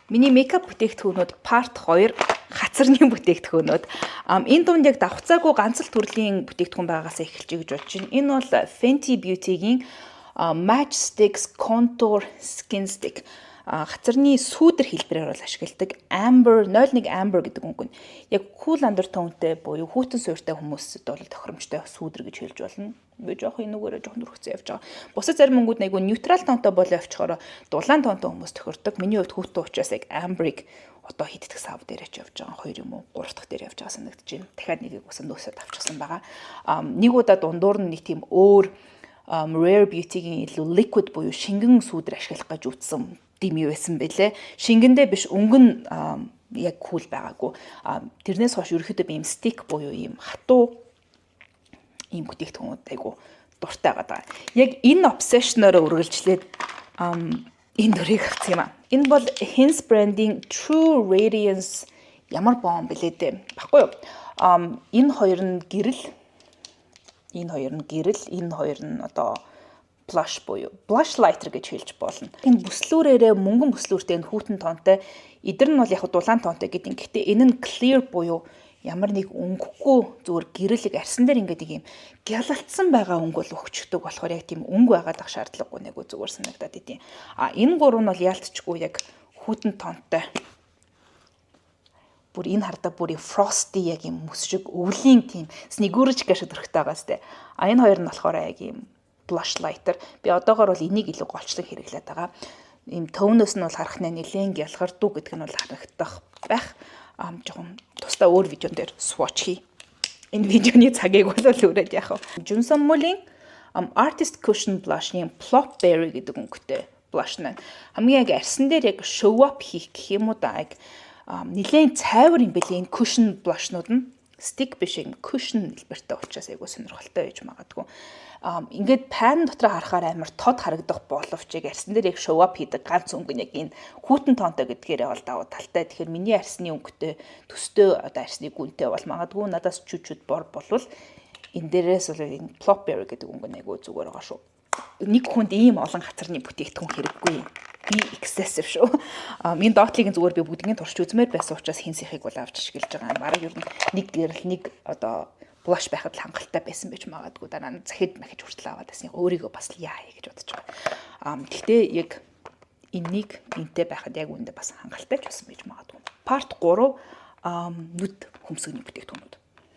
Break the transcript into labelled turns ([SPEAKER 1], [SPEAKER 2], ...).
[SPEAKER 1] Миний makeup бүтээгдэхүүнүүд part 2, хацарны бүтээгдэхүүнүүд. Энэ дунд яг давхцаагүй ганц л төрлийн бүтээгдэхүүн байгаагаас эхэлчихье гэж бодож байна. Энэ бол Fenty Beauty-гийн Match Stix Contour Skin Stick, хацарны сүүдэр хэлбэрээр бол ашигладаг. Amber 01 Amber гэдэг өнгө нь яг cool undertone-тэй буюу хүйтэн суурьтай хүмүүсд бол тохиромжтой сүүдэр гэж хэлж болно. Би жоох энүүгээрээ жоох нүргэцэн явж байгаа. Бусад зарим өнгүүд айгүй neutral tone-той болоо явчихороо дулаан tone-той хүмүүс тохирдог. Миний хувьд хүйтэн учраас яг Amber-ыг одоо хэд дэх сав дээр ч явж байгаа. Хоёр юм уу, гурав дахь дээр явж байгаа санагдаж байна. Дахиад нэгийг бас нөөсөд авчихсан байгаа. Нэг удаа дундуур нь нэг тийм өөр Rare Beauty-гийн илүү liquid буюу шингэн сүүдэр ашиглах гэж үзсэн дими байсан бэлээ. Шингэндээ биш, өнгө нь яг cool байгаагүй. Тэрнээс хойш ерөөхдөө би ийм stick буюу ийм хатуу ийм бүтээгдэхүүнүүд айгу дуртай байгаа. Яг энэ obsession-ороо үргэлжлээд энэ дөрийг авсан юм а. Энэ бол Hince брендийн True Radiance ямар balm бэлээ дээ. Баггүй юу? Энэ хоёр нь гэрэл, энэ хоёр нь гэрэл, энэ хоёр нь одоо blush буюу blush lighter гэж хэлж болно. Энэ бүслүүрээрээ мөнгөн бүслүүртэй, энэ хүйтэн tone-той, эдэр нь бол яг дулаан tone-той гэдэг. Гэхдээ энэ нь clear буюу ямар нэг өнгөгүй, зүгээр гэрэлэг арьсан дээр ингээд юм гялалтсан байгаа өнгө бол өгчдөг болохоор яг тийм өнгө байгаад ах шаардлагагүй, нэг зүгээр санагдаад идэв. А энэ гурав нь бол яалтчгүй яг хүйтэн tone-той, бүр энэ хардаа бүр frosty, яг юм мөс шиг, өвлийн тийм Снегурочка шиг төрхтэй байгаа сте. А энэ хоёр нь болохоор яг юм blush lighter. Би одоогор бол энийг илүү голчлон хэрэглээд байгаа. Ийм төвнөөс нь бол харах нь нэлээд гялгардуу гэдэг нь бол харагдах байх. Аа, жоохон тусдаа өөр видеон дээр swatch хий. Энэ видеоны цагийг бол өрөөд яах вэ? Junsamul-ийн Artist Cushion Blush-ийн Plop Berry гэдэг өнгөтэй blush нь хамгийн яг арьсан дээр яг show up хийх гэх юм уу да, яг нэлээд цайвар юм бэлээ энэ cushion blush-нууд нь. Stick биш, юм cushion хэлбэртэй учраас айгуу сонирхолтой байж магадгүй. Ингээд pan дотор харахаар амар тод харагдах боловч яг арьсан дээр яг show up хийдэг ганц өнгө нь яг энэ хүйтэн tone-той гэдгээрээ бол давуу талтай. Тэгэхээр миний арьсны өнгөтэй төстэй, одоо арьсны гүнтэй бол магадгүй надаас чүт чүт бор болвол энэ дээрээс бол энэ Plop Berry гэдэг өнгө нь айгуу зүгээр байгаа шүү. Нэг хүнд ийм олон хацарны бүтээгдэхүүн хэрэггүй. Би excessive шүү. А минь доотлыг зүгээр би бүгднийг турш үзмээр байсан учраас Hince-ийг бол авч ашиглаж байгаа. Бараг ер нь нэг гэрэл, нэг одоо blush байхад л хангалттай байсан байж магадгүй. Дараа нь захид махиж хүртэл аваад байсан. Өөрийгөө бас яа гэж бодож байгаа. А гэхдээ яг энэнийг энтэй байхад яг үүндээ бас хангалттай ч байсан байж магадгүй. Part 3, нүд хөмсгөний бүтээгдэхүүнүүд.